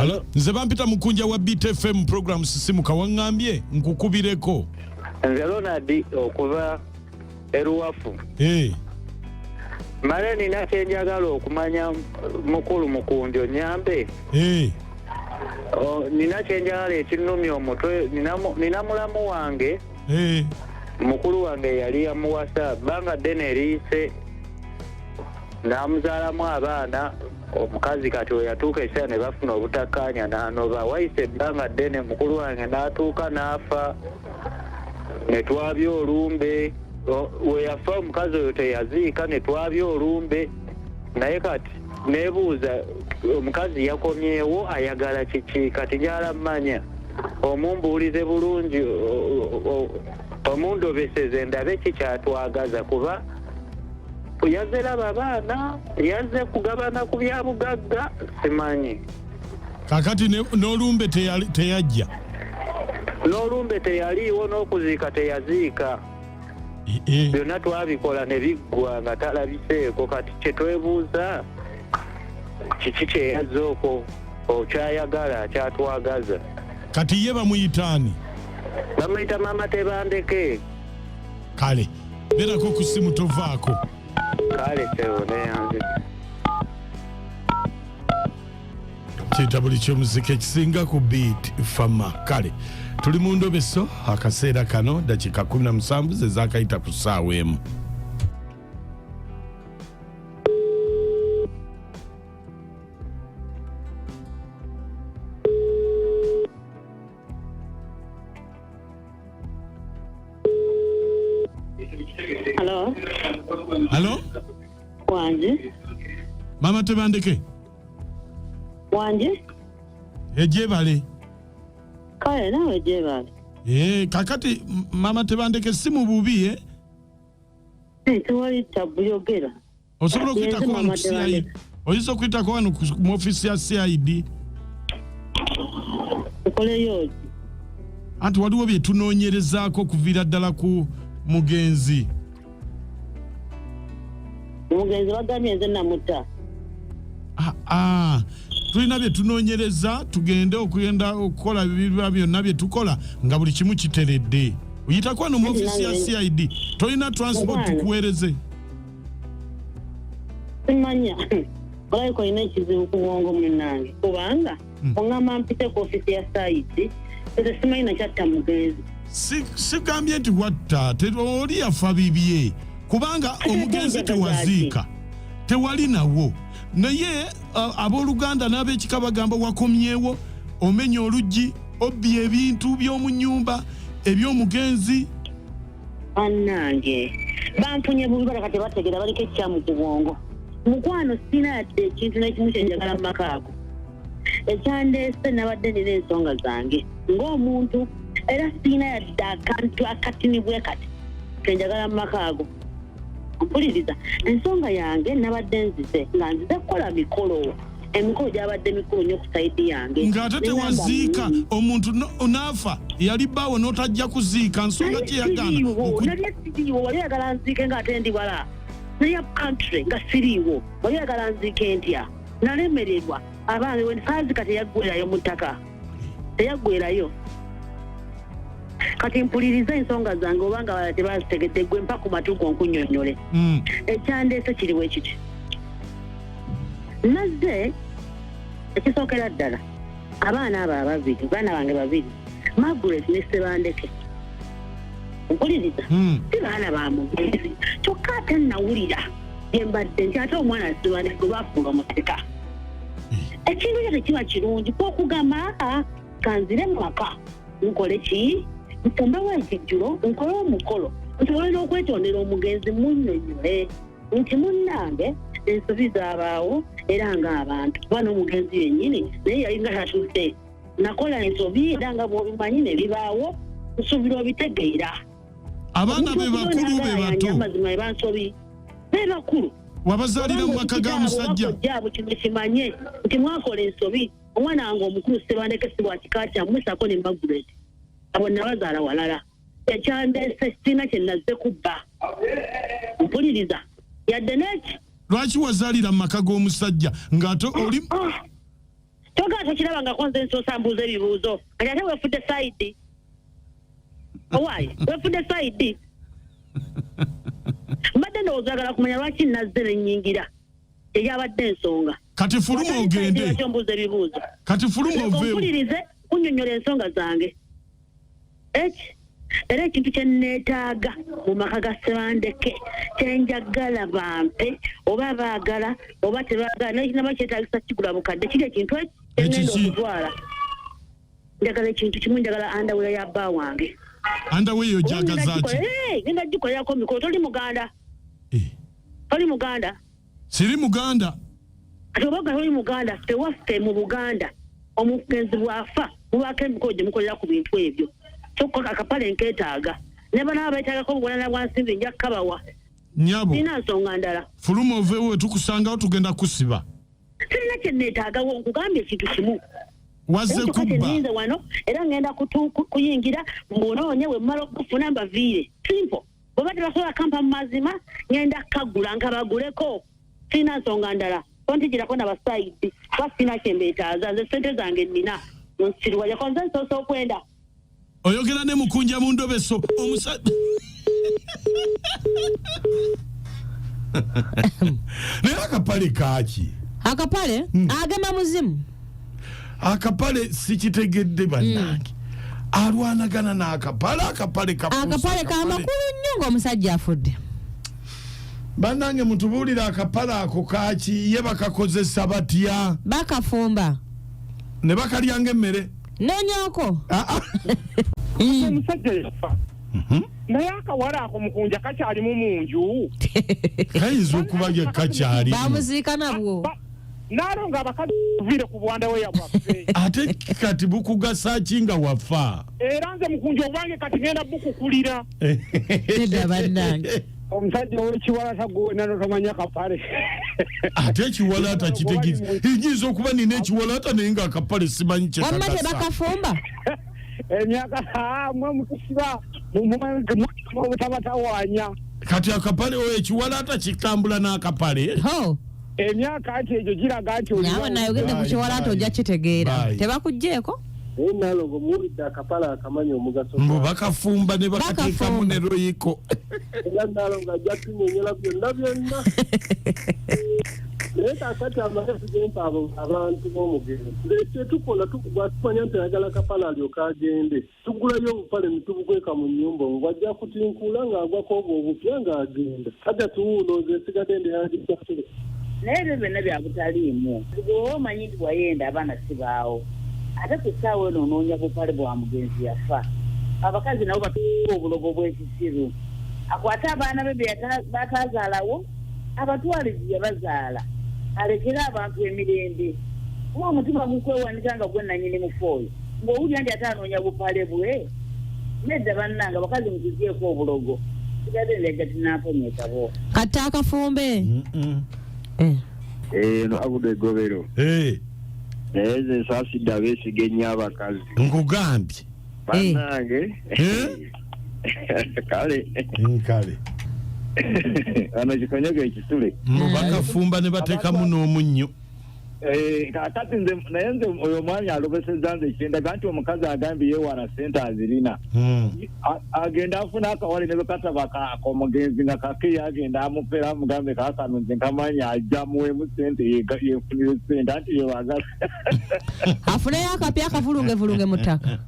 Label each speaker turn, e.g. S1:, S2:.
S1: Hello? Nze bampita mukunja wa Beat FM program Sisimuka, waŋŋambye nkukubireko.
S2: Nze Ronald okuva eruwafu.
S1: Hey. Eh.
S2: Male nina kyenjagala okumanya mukulu Mukunjo, nyambe.
S1: Hey. Eh.
S2: Nina kyenjagala ekinnumya omutwe, nina mulamu wange.
S1: Hey. Eh.
S2: Mukulu wange yali yamuwasa bbanga ddene eriyise, n'amuzaalamu abaana. Omukazi kati we yatuuka ekiseera ne bafuna obutakkaanya n'anoba. Wayise ebbanga ddene, mukulu wange n'atuuka n'afa, ne twabya olumbe. We yafa omukazi oyo teyaziika, ne twabya olumbe. Naye kati neebuuza, omukazi yakomyewo ayagala kiki? Kati njagala mmanya, omumbuulize bulungi, omundobeseze ndabe kikyatwagaza, kuba yazze laba abaana, yazze kugabana ku byabugagga, simanyi.
S1: Kakati n'olumbe teyajja,
S2: n'olumbe teyaliiwo, n'okuziika teyaziika. Byonna twabikola ne biggwa nga talabiseeko. Kati kyetwebuuza, kiki kyeyazze okwo okyayagala kyatwagaza?
S1: Kati ye bamuyitaani?
S2: Bamuyita Maama Tebandeke.
S1: Kale beerako ku ssimu, tovaako.
S2: Kale sebo, neyanze.
S1: Kiyita buli kyomuziki ekisinga ku Beat Fama. Kale tuli mu ndobeso akaseera kano, dakiika 17 ze zakayita ku ssaawa 1.
S3: Halo.
S1: Halo?
S3: Wanje.
S1: Mama Tebandeke.
S3: Wanje.
S1: Ejebale.
S3: Kale nawe jebale.
S1: Eh, kakati Mama Tebandeke si mu bubi eh?
S3: Eh, tewali tabu, yogera.
S1: Osobola okuyitako wano ku CID? Oyinza okuyitako wano mu ofiisi ya CID?
S3: Nkoleyo ki?
S1: Anti waliwo bye tunoonyerezaako okuviira ddala ku mugenzi.
S3: Omugenzi bagambye nze namutta.
S1: Ah, ah. Tulina bye tunoonyereza, tugende okugenda okukola biba byonna bye tukola nga buli kimu kiteredde. Oyitako wano mu ofiisi ya CID, tolina transport tukuweereze?
S3: Simanya, olabika olina ekizibu ku bwongo munnange, kubanga oŋŋamba mpite ku ofiisi ya sayidi, nze simanyi nakyatta mugenzi.
S1: Sigambye nti watta, oli yafa bibye, kubanga omugenzi tewaziika, tewali nawo. Naye abooluganda n'ab'ekika bagamba wakomyewo omenya oluggi, obbye ebintu by'omu nnyumba eby'omugenzi.
S3: Bannange bampunye bubi, balaka tebategeera, baliko ekikyamu ku bwongo. Mukwano, sirina yadde ekintu n'ekimu kyenjagala mu maka ago. Ekyandeese, nabadde nina ensonga zange ng'omuntu, era sirina yadde akantu akatini bwe kati kenjagala mu maka ago. Mpuliriza, ensonga yange, nabadde nzize nga nzize kukola mikolo. Emikolo gyabadde mikulu nnyo ku sayidi yange.
S1: Ng'ate tewaziika omuntu n'afa, yali bbaawo n'otajja kuziika, nsonga ki yagaana?
S3: Nali siriiwo. Wali oyagala nziike nga ate ndi wala, nali up country nga siriiwo. Wali oyagala nziike ntya? Nalemererwa. Abange, wensaazika teyaggwerayo mu ttaka, teyaggwerayo. Kati mpuliriza ensonga zange, obanga balala tebazitegedde, gwe mpa ku matu go nkunnyonnyole. Ekyandeese kiri bwe kiti: nazze, ekisookera ddala, abaana abo ababiri, baana bange babiri, Margaret ne Sebandeke, mpuliriza, si baana ba mugenzi. Kyokka ate nawulira gye mbadde nti ate omwana Sebandeke gwe bafuula omusika. Ekintu ekyo tekiba kirungi kwokugamba, aa, kanzire mu maka nkole ki, nfumbewo ekijjulo, nkole omukolo, nsobole n'okwetondera omugenzi, munnyonnyole nti munnange ensobi zaabaawo, era ng'abantu kuba n'omugenzi yennyini naye yali nga tatudde, nakola ensobi, era nga bw'obimanyi ne bibaawo, nsuubira obitegeera.
S1: Abaana be bakulu be bato?
S3: Amazima eba nsobi, be bakulu.
S1: Wabazaalira mu maka ga musajja?
S3: Jaabu kino kimanye nti mwakola ensobi. Omwana wange omukulu Sebandeke si bwa kika kyammwe, saako ne Margaret, abo nabazaala walala. Ekyandeese, sirina kye nazze kubba, mpuliriza, yadde n'eki.
S1: Lwaki wazaalira mu maka g'omusajja ng'ate oli
S3: Kyogera tokiraba nga konze nsoosa mbuuza ebibuuzo. Kati ate weefudde sayidi. Owaaye, weefudde sayidi. Mbadde ndowooza oyagala kumanya lwaki nazze ne nnyingira. Eyabadde ensonga.
S1: Kati fuluma ogende.
S3: Lwaki ombuuza ebibuuzo?
S1: Kati fuluma oveewo.
S3: Ompulirize kunnyonnyola ensonga zange. Eki era ekintu kye nneetaaga mu maka ga Ssebandeke kye njagala bampe oba baagala oba tebaagala naye kinaba kyetaagisa kigula bukadde kiri ekintu ekyo kye ngenda okutwala. Njagala ekintu kimu, njagala andaweya ya bba wange.
S1: Andaweya ogyagaza ki?
S3: Ngenda gikolerako mikolo. Toli muganda?
S1: Eh.
S3: Toli muganda?
S1: Siri muganda.
S3: Kati oba toli muganda, ffe waffe mu Buganda omugenzi bw'afa mubaako emikolo gye mukolera ku bintu ebyo. Kyokka akapale nkeetaaga ne banaaba beetaagako obuwanana bwa nsimbi nja kukabawa.
S1: Nyabo.
S3: Sirina nsonga ndala.
S1: Fuluma oveewo wetukusangawo tugenda kusiba.
S3: Sirina kye neetaagawo, nkugambye ekintu kimu.
S1: Wazze kubba.
S3: Ninze wano era ngenda kuyingira mbunoonye we mmala okufuna mbaviire. Simple. Bweba tebasobola kampa mu mazima ngenda kukagula nkabaguleko. Sirina nsonga ndala. Tontijirako na basayidi kuba sirina kye mbeetaaza nze ssente zange nnina. Nsirwajako nze nsoose okwenda.
S1: Oyogera ne mukunja mu ndobeso omusajja naye akapale kaaki?
S4: Akapale agema muzimu.
S1: Akapale sikitegedde bannange. Alwanagana n'akapale, akapale kafuuse
S4: akapale ka makulu nnyo ng'omusajja afudde.
S1: Bannange mutubuulire akapale ako kaaki, ye bakakozesa batya?
S4: Bakafumba.
S1: Ne bakalya ng'emmere.
S4: Noonyaako.
S1: Ah, ah.
S5: Omusajja yafa. Naye akawala ako mukunja kakyalimu mu nju.
S1: Kayinza okuba ye kakyalimu.
S4: Bamuziika nabwo.
S5: Naalongo abakazi tuviire ku bwandaweya bwaffe.
S1: Ate kati bukugasa ki nga wafa?
S5: Era nze mukunja obwange kati ngenda bukukulira.
S4: Nedda bannange.
S5: Omusajja ow'ekiwalata gwe nano tomanya kapale.
S1: Ate ekiwalata kitegeeza nyinza okuba nina ekiwalata naye nga akapale simanyi kye
S4: Wamma
S1: kagasa.
S4: tebakafumba?
S5: Emyaka, mwe mutusiba obutabatawaanya.
S1: Kati akapale oyo ekiwalata kitambula n'akapale.
S4: Ho.
S5: Emyaka nti egyo giraga nti olina
S4: Naawe nayogedde ku kiwalata ojja kitegeera.
S1: Bye.
S4: Tebakuggyeeko?
S6: Naye Nalongo muwulidde akapale akamanyi omugaso
S1: Mbu bakafumba ne bakateekamu ne royiko.
S6: Era Nalongo ajja tunyonyola byonna byonna. Naye kaakati amagezi gempa abo abantu b'omugenzi. Kye tukola bw'atumanya nti ayagala kapale alyoke agende, tugulayo obupale ne tubukweka mu nnyumba omwo, bw'ajja kutinkula ng'agwako obwo obupya ng'agenda. Kajja tuwuuno nze nsigadde ndi Haji Kasule.
S7: Naye ebyo byonna bya butaliimu. Gwe oba omanyi nti wayenda abaana si baawo, ate ku ssaawa eno onoonya bupale bwa mugenzi yafa. Abakazi nabo batuuka obulogo bw'ekisiru. Akwate abaana be bataazaalawo abatwale gye yabazaala, alekere abantu emirembe. Kuba omutima gukwewanika nga gwe nannyini mufu oyo, ng'owulira nti ate anoonya bupale bwe. Nedda bannange, abakazi mutuggyeeko obulogo. Sigadde ndajja tinamponyekabo.
S4: Kati akafumbe.
S2: Eno Abudu Egobero.
S1: Eh.
S2: Naye nze nsaasidde abeesiga ennyo abakazi.
S1: Nkugambye.
S2: Bannange.
S1: Eh?
S2: Kale.
S1: Kale.
S2: Ano kikonyogo ekisule.
S1: Mbu bakafumba ne bateekamu n'omunnyo.
S2: Kaakati nze naye nze oyo omwami alobesezza nze kyendaga nti omukazi agambye yeewala ssente azirina. Agenda afuna akawale ne bwe kataba k'omugenzi nga kake agenda amupera amugambe kaakano nze nkamanyi ajja amuweemu ssente yeefunire ssente anti yeewagala.
S4: Afuneyo akapya akavulungevulunge mu ttaka.